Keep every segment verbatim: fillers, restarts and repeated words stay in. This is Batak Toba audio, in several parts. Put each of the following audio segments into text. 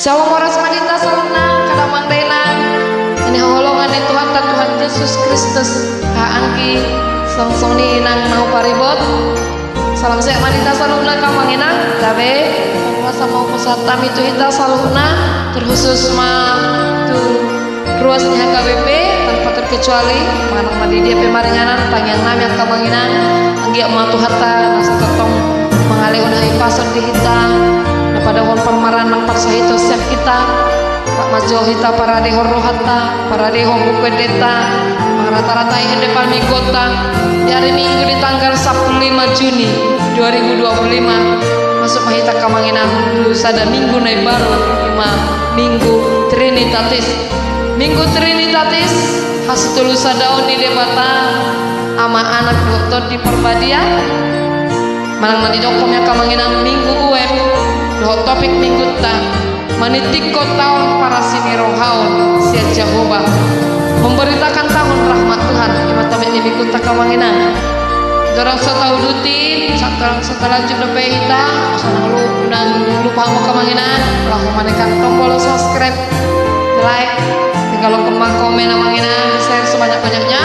Shalom, horas ma di hita saluhutna, angka damang dainang, na hinaholongan ni Tuhanta Tuhan Jesus Kristus, haha anggi, songon i nang na huparibot. Salam sehat ma di hita saluhutna, angka amang inang. Gabe, mauliate ma hupasahat hami tu hita saluhutna, terkhusus ma tu ruas ni H K B P, tanpa terkecuali, manang ma di dia pe maringanan, tangiang nami, angka amang inang, anggiat ma Tuhanta na sai tongtong mangalehon hahipason di hita, na padohon parmaraan nang parsahiton sian hita, rap manjou hita paradehon rohanta, paradehon Buku Endenta, mangratarata ende parmingguonta, di hari Minggu di tanggal sampulu lima Juni dua ribu dua puluh lima, masuk ma hita, angka amang inang, tu sada minggu na imbaru, ima Minggu Trinitatis. Minggu Trinitatis, hasitolusadaon ni Debata, Ama, Anak, dohot Tondi Parbadia. Manang na didok hami, angka amang inang, Minggu Uem, dohot topik minggunta, manitikkon taon parasirohaon sian Jahowa, memberitakan tahun rahmat Tuhan, ima topik ni minggunta, angka amang inang. Dorang so tauduti, sa-, dorang so talanjut dope hita, asa unang lu-, unang lupa hamu, angka amang inang, laho manekan tombol subscribe, like, tinggalhon ma komen, amang inang, share sebanyak-banyaknya.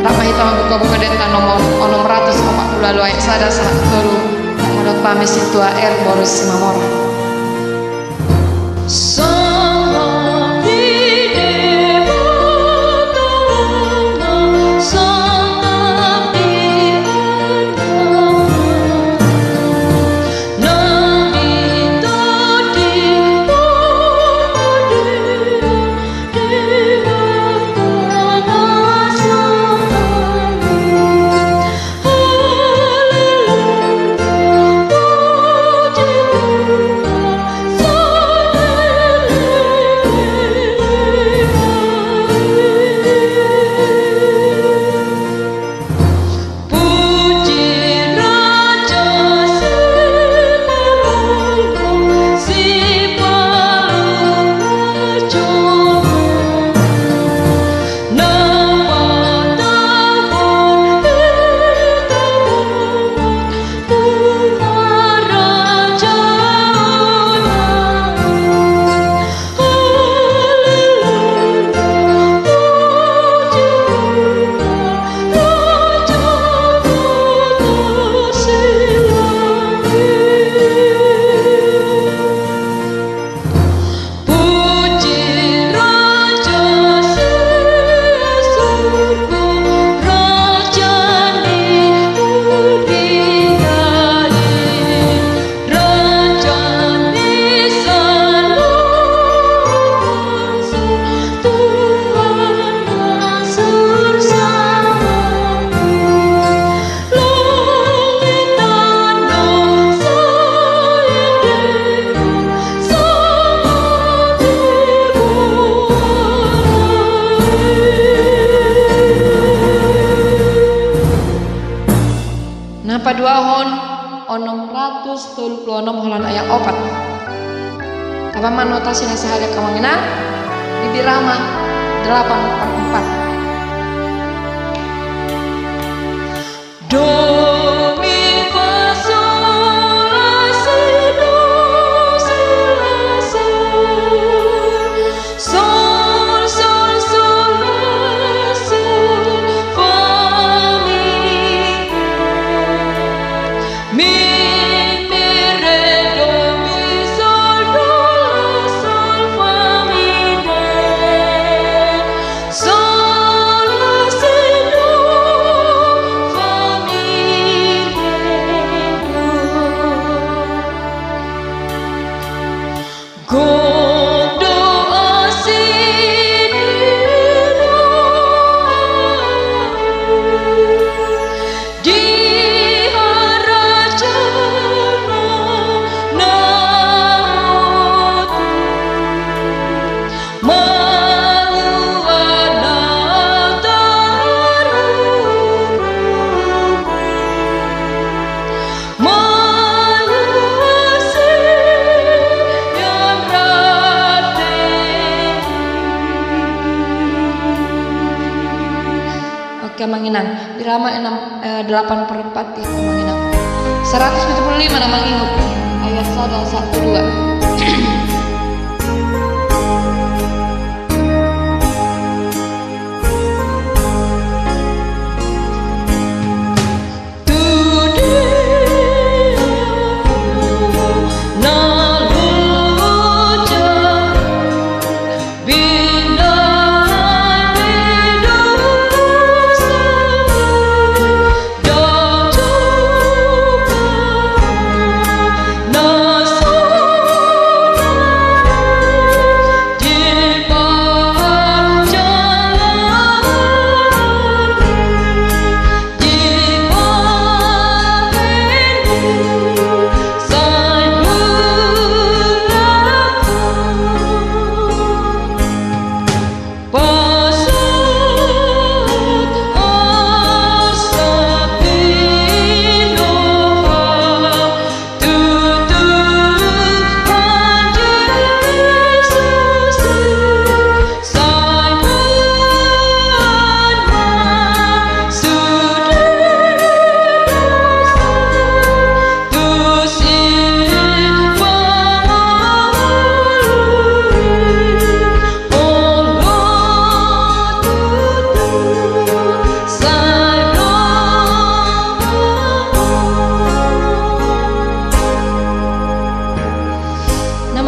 Rap ma hita mambuka Buku Endenta nomor onom ratus opat pulu ualu ayat sada sahat tolu, na mandok hami Sintua R. boru Simamora. Na paduahon, onom ratus tolu pulu onom holan ayat opat. Taba ma notasi na sahali, angka amang inang, di Birama delapan per empat. Oke, amang inang. Birama enam, eh, delapan per empat ya, amang inang. Seratus pitu pulu lima na mangingot. Ayat sada sahat tu dua.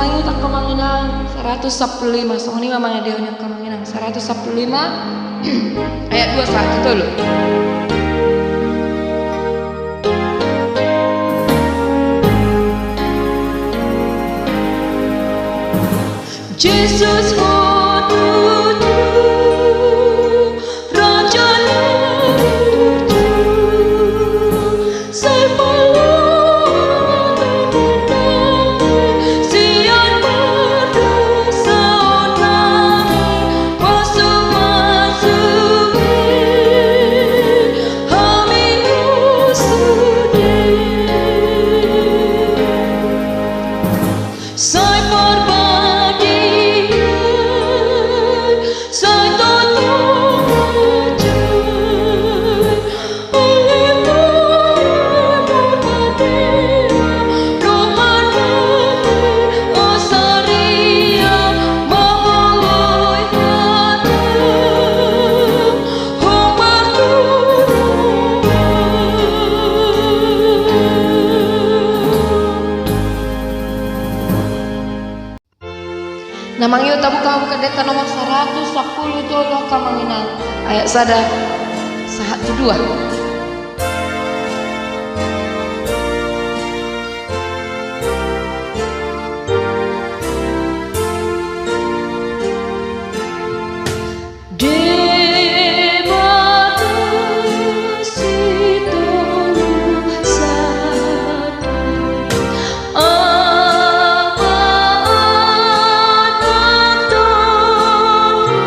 Utak kamanginang saratus sampulu lima, songon i ma mangadeon utak kamanginang saratus sampulu lima, ayat dua sahat tu tolu. Jesus ho tutu raja ni uju. Sai palu na mandai sian pardosaon nami, pasu-pasu i hami sude. Sai parbadian, sai totong raja. Na mangihut, tabuka hamu kandenta nomor saratus sampulu tolu, angka manginang, ayat sada sahat tu dua. Debata sitolu sada, Ama, Anak, Tondi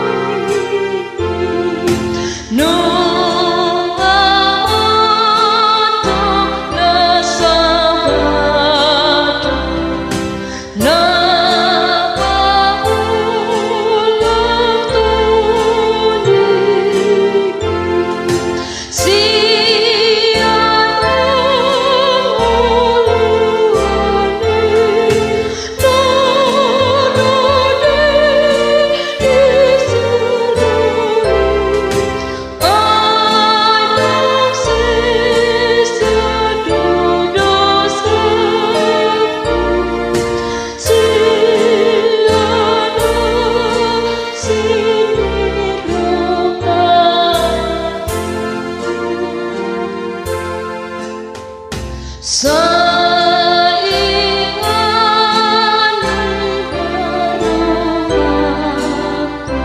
Pius, nunga mandok na sabada. Na pamulang Tondi Pius sian hangoluan i, na ro di Israel. Sai ingan ni harohangku,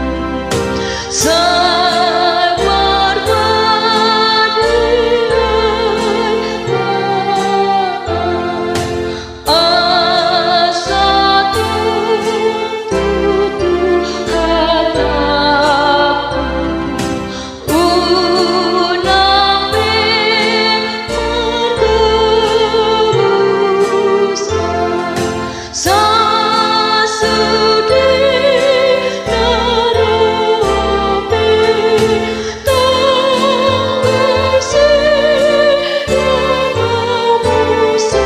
sai marbadiai ma, asa tung tutu hatangku. Unang be mardosa sasude na ro be tangkas i na mamuse.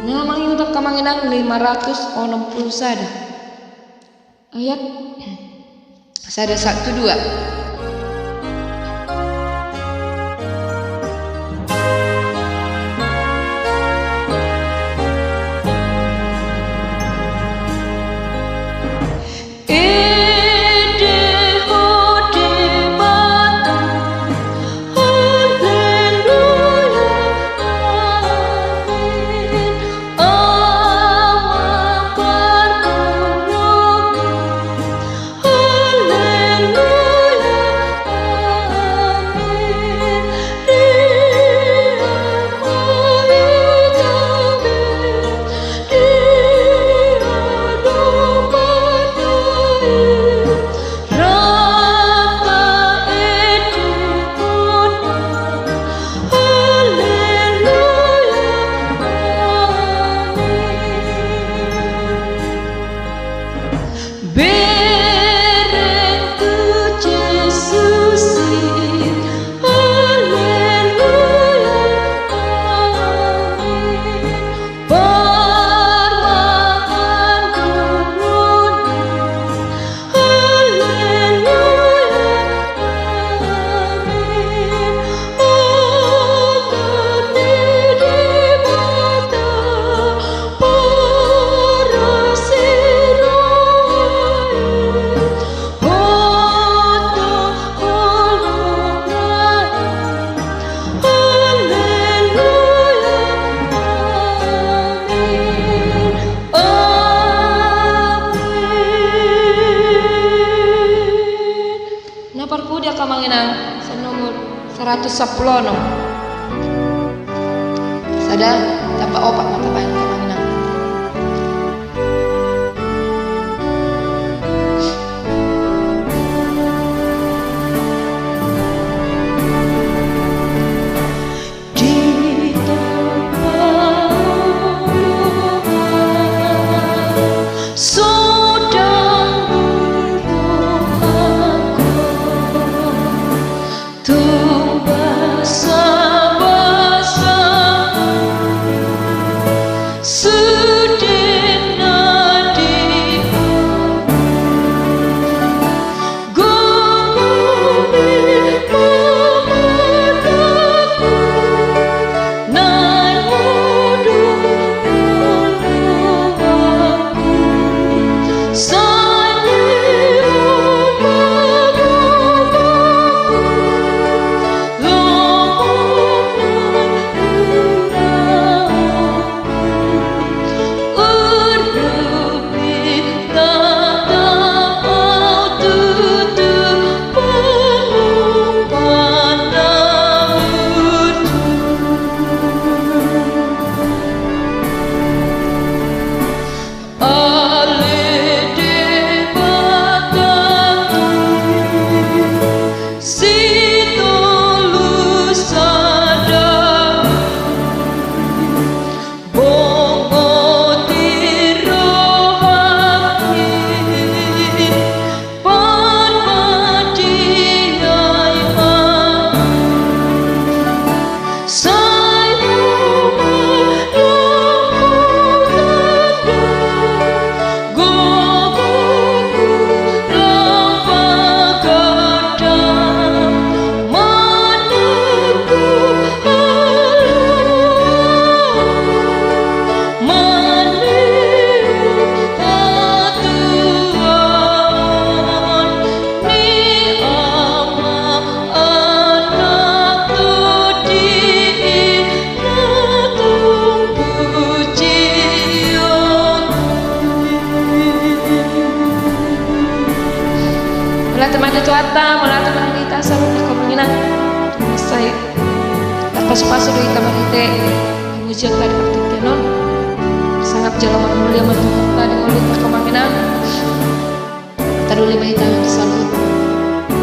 Na mangihut angka manginang lima ratus onom pulu sada. Ayat sada sahat tu dua. Ende ho Debata, haleluya, amen. Ama pardomuan, haleluya, Saratus sampulu onom. Sada, tamba opat ma tabahen, amang inang. Mauliate ma di Tuhanta, mauliate ma di hita saluhutna, amang inang. Sai tarpasupasu do hita marhite pamujion tadi martingkian on. Sangap jala marmulia ma Tuhanta di ngolunta, amang inang. Taruli ma hita saluhut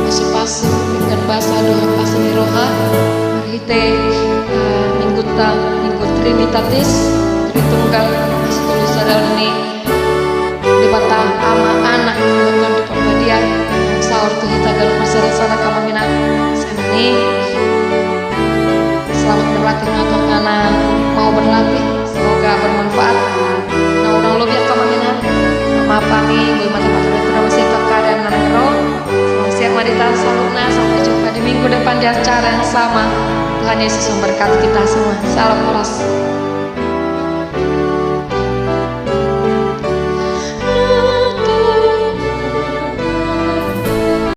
pasupasu denggan basa dohot asi ni roha marhite, eh, minggunta, Minggu Trinitatis, Tritunggal, Tolu Sada on ni Debata Ama, Anak, dohot Tondi Porbadia, saur tu hita ganup marsadasada, amang inang. Sian i, selamat berlatih ma tu angka na mau berlatih. Semoga bermanfaat. Na hurang lobi, amang inang, maaf hami, boi ma tapatudutudu muse tu angka na naeng ro. Salam sehat ma di hita saluhutna, sampai jumpa di minggu depan di acara yang sama. Tuhan Yesus memberkati kita semua. Salam horas.